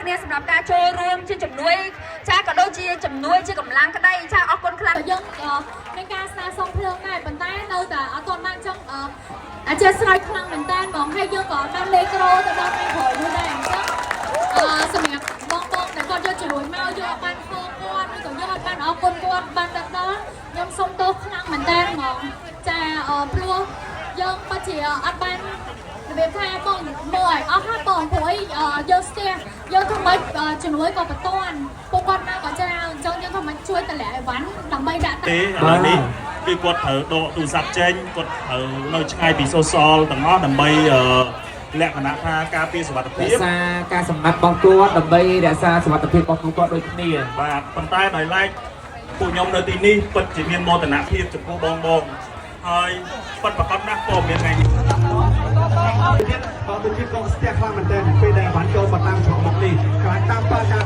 គ្នាសម្រាប់ការចូលរួមជាជំនួយចាក៏ដូចជាជំនួយជាកម្លាំងក្តីចាអរគុណខ្លាំង យើងមានការស្នើសុំភ្លើងដែរប៉ុន្តែនៅតែអត់ទាន់បានចឹងអធិស្ឋានខ្លាំងមែនតើហ្មងហើយយើងក៏អត់បានលេក្រូទៅដល់ថ្ងៃក្រោយនោះដែរអញ្ចឹងសម្រាប់បងបងដែលគាត់យកជំនួយមកយើងអត់បានខកគាត់ឬក៏យើងអត់បានអរគុណគាត់បានដល់ដល់ខ្ញុំសុំទោសខ្លាំងមែនតើហ្មងចាព្រោះយើងពិតជាអត់បានរបៀបថាបងមើលឲ្យអស់ហើយបងព្រោះអីយើងស្ទះយើងធ្វើម៉េចជំនួយក៏បន្ទាន់ពួកគាត់មកក៏ច្រើនអញ្ចឹងយើងធ្វើម៉េចជួយតម្លាក់អីវ៉ាន់ដើម្បីដាក់ ទេឥឡូវនេះគឺគាត់ត្រូវដកទូរស័ព្ទចេញគាត់ត្រូវនៅឆ្ងាយពី social ទាំងអស់ដើម្បីលក្ខណៈថាការពារសុវត្ថិ រ ភាព ក្សាការសម្ងាត់របស់គាត់ដើម្បីរក្សាសុវត្ថិភាពរបស់គាត់ដូចគ្នា បាទប៉ុន្តែដោយឡែកពួកខ្ញុំនៅទីនេះពិតជាមានមោទនភាពចំពោះបងបងហើយពិតប្រាកដណាស់ក៏មានថ្ងៃនេះ ទៀតបើទៅជាកងស្ទះខ្លាំងមែនទែនពេលដែលបានចូលមកតាមច្រកមុខនេះខ្លាចតាមប៉ាការ